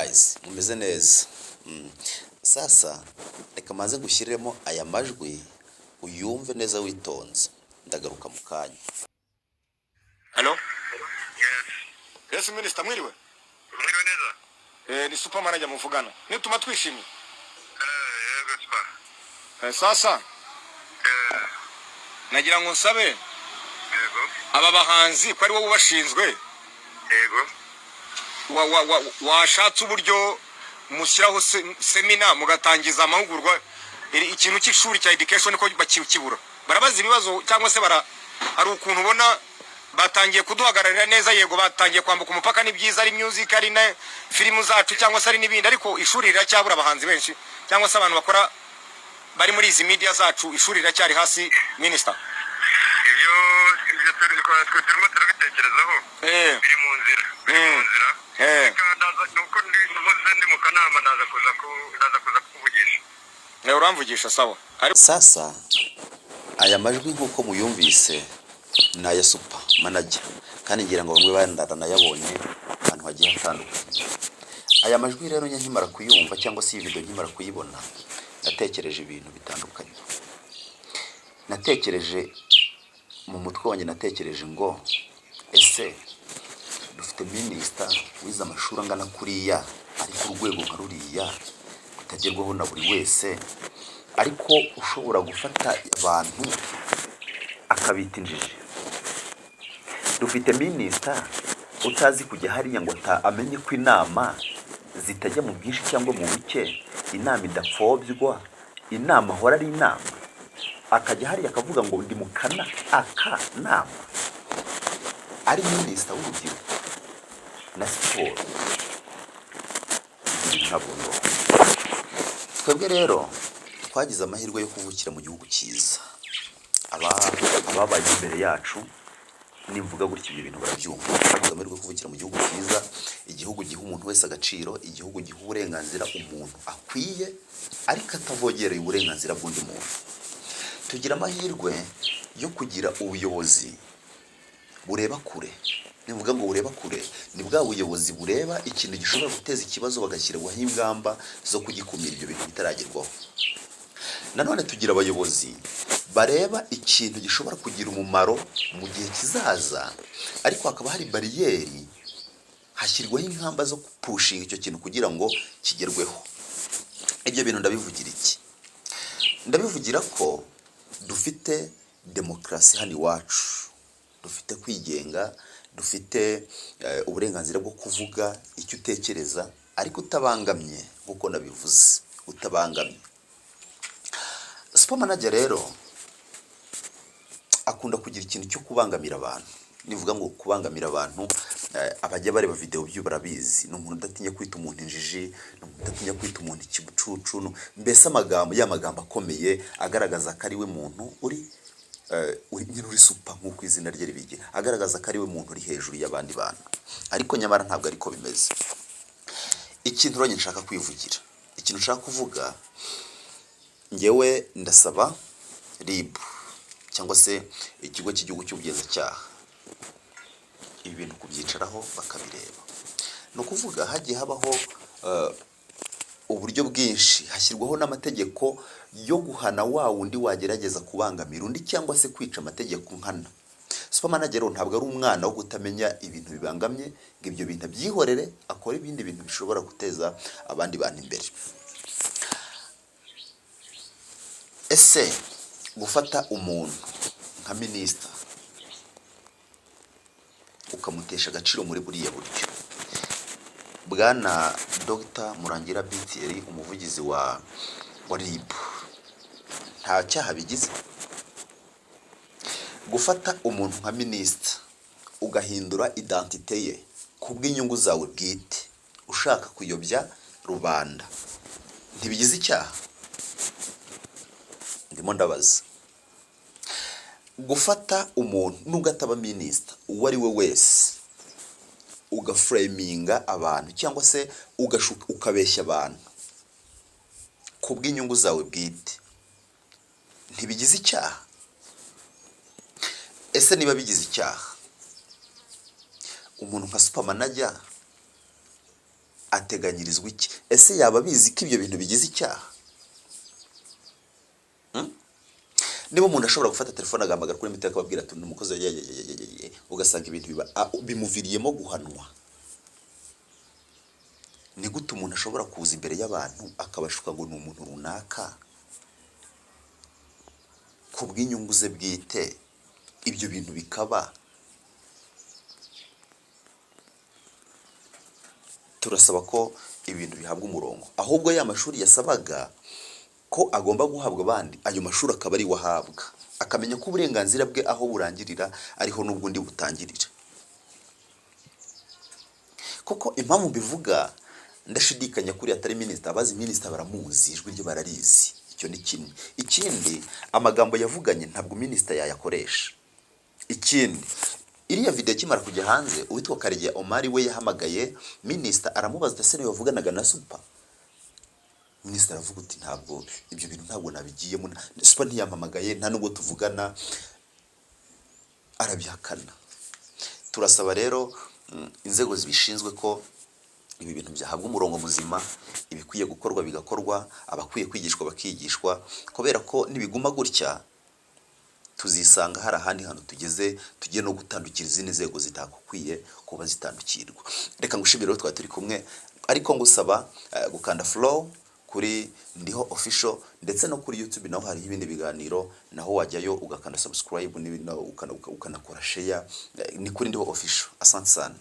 Guys, mumeze neza? Sasa reka maze ngushyiriremo aya majwi uyumve neza witonze, ndagaruka mu kanya. Hello? Yes. Yes, Minister, mwiriwe? Mwiriwe neza? Ni super manager muvugana. Nituma twishimye. Yego super. Sasa nagira ngo nsabe Yego. aba bahanzi ko ari wowe ubashinzwe, Yego. Washatse uburyo mushyiraho seminar, mugatangiza amahugurwa, ikintu cy'ishuri cya education ko bakibura, barabaza ibibazo cyangwa se bara hari ukuntu ubona batangiye kuduhagararira neza. Yego, batangiye kwambuka umupaka, ni byiza, ari music, ari na filime zacu, cyangwa se ari n'ibindi, ariko ishuri riracyabura abahanzi benshi cyangwa se abantu bakora bari muri izi media zacu. Ishuri riracyari hasi, Minister. Ibyo turi twe turimo turabitekerezaho. Biri mu nzira. Biri mu nzira. Reka ndaza, nuko ndi mpuze, ndi mu kanama, ndaza kuza kukuvugisha. Uramvugisha, sawa. Ariko Sasa aya majwi nk'uko muyumvise ni aya Super Manager, kandi ngira ngo bamwe baranayabonye ahantu hagiye hatandukanye. Aya majwi rero njye nkimara kuyumva, cyangwa se iyi video nkimara kuyibona, natekereje ibintu bitandukanye. Natekereje mu mutwe wanjye, natekereje ngo: ese dufite minisita wize amashuri angana kuriya, ari ku rwego nka ruriya rutagerwaho na buri wese, ariko ushobora gufata abantu akabita injiji? Dufite minisita utazi kujya hariya ngo amenye ko inama zitajya mu bwinshi cyangwa mu buke, inama idapfobya, inama ahora ari inama, akajya hariya akavuga ngo ndi mu kana akanama, ari minisita w'urubyiruko na siporo? Ibyo bintu ntabwo bibaho. Twebwe rero twagize amahirwe yo kuvukira mu gihugu cyiza. Ababaye imbere yacu, nimvuga gutya ibyo bintu barabyumva. Twagize amahirwe yo kuvukira mu gihugu cyiza, igihugu giha umuntu wese agaciro, igihugu giha uburenganzira umuntu akwiye ariko atavogereye uburenganzira bw'undi muntu. Tugira amahirwe yo kugira ubuyobozi bureba kure. Nivuga ngo bureba kure, ni bwa buyobozi bureba ikintu gishobora guteza ikibazo, bagashyirwaho ingamba zo kugikumira ibyo bintu bitaragerwaho. Nanone tugira abayobozi bareba ikintu gishobora kugira umumaro mu gihe kizaza, ariko hakaba hari bariyeri, hashyirwaho ingamba zo gupushinga icyo kintu kugira ngo kigerweho. Ibyo bintu ndabivugira iki? Ndabivugira ko dufite demokarasi hano iwacu, dufite kwigenga, dufite uburenganzira bwo kuvuga icyo utekereza ariko utabangamye, nk'uko nabivuze, utabangamye. Super Manager rero akunda kugira ikintu cyo kubangamira abantu. Nivuga ngo kubangamira abantu, abajya bareba video byo barabizi. Ni umuntu udatinya kwita umuntu injiji, ni umuntu udatinya kwita umuntu ikibucucu, mbese amagambo ya magambo akomeye agaragaza ko ari we muntu uri nyine uri super, nk'uko izina rye ribigira, agaragaza ko ari we muntu uri hejuru y'abandi bantu, ariko nyamara ntabwo ariko bimeze. Ikintu rero nshaka kwivugira, ikintu nshaka kuvuga, ngewe ndasaba RIB cyangwa se Ikigo cy'Igihugu cy'Ubugenzacyaha ibi bintu kubyicaraho bakabireba. Ni ukuvuga hagiye habaho uburyo bwinshi, hashyirwaho n'amategeko yo guhana wa wundi wagerageza kubangamira undi cyangwa se kwica amategeko nkana. Super Manager rero ntabwo ari umwana wo kutamenya ibintu bibangamye, ngo ibyo bintu abyihorere akore ibindi bintu bishobora guteza abandi bantu imbere. Ese gufata umuntu nka minisita ukamutesha agaciro muri buriya buryo, Bwana Dr Murangira B. Thierry, umuvugizi wa RIB, nta cyaha bigize? Gufata umuntu nka minisita ugahindura identité ye ku bw'inyungu zawe bwite, ushaka kuyobya rubanda, ntibigize icyaha? Ndimo ndabaza. Gufata umuntu, nubwo ataba minisita, uwo ari we wese, ugaframinga abantu cyangwa se ugashuka, ukabeshya abantu ku bw'inyungu zawe bwite, ntibigize icyaha? Ese niba bigize icyaha, umuntu nka Super Manager Ateganyirizwa iki? Ese yaba abizi ko ibyo bintu bigize icyaha? Niba umuntu ashobora gufata telefone agahamagara kuri MTN akababwira ati: "Ni umukozi wa ye," ugasanga ibintu biba bimuviriyemo guhanwa, ni gute umuntu ashobora kuza imbere y'abantu akabashuka ngo ni umuntu runaka ku bw'inyungu ze bwite, ibyo bintu bikaba? Turasaba ko ibintu bihabwa umurongo, ahubwo ya mashuri yasabaga ko agomba guhabwa abandi, ayo mashuri akaba ari we ahabwa, akamenya ko uburenganzira bwe aho burangirira ariho n'ubw'undi butangirira. Kuko impamvu mbivuga, ndashidikanya kuri atari minisita. Abazi minisita baramuzi, ijwi rye bararizi. Icyo ni kimwe. Ikindi, amagambo yavuganye ntabwo minisita yayakoresha. Ikindi, iriya video ikimara kujya hanze, uwitwa Karegeya Omar we yahamagaye minisita, aramubaza ati: "Ese niwe wavuganaga na Super?" Minisita aravuga uti: "Ntabwo ibyo bintu, ntabwo nabigiyemo, Super ntiyampamagaye, nta nubwo tuvugana." Arabihakana. Turasaba rero inzego zibishinzwe ko ibi bintu byahabwa umurongo muzima, ibikwiye gukorwa bigakorwa, abakwiye kwigishwa bakigishwa, kubera ko nibiguma gutya tuzisanga hari ahandi hantu tugeze, tugiye no gutandukira izindi nzego zitakwiye kuba zitandukirwa. Reka ngushimire rero twari turi kumwe, ariko ngusaba gukanda follow kuri Ndiho Official, ndetse no kuri YouTube naho hariho ibindi biganiro, naho wajyayo ugakanda subscribe n'ibindi, naho ukanakora share. Ni kuri Ndiho Official. Asante sana.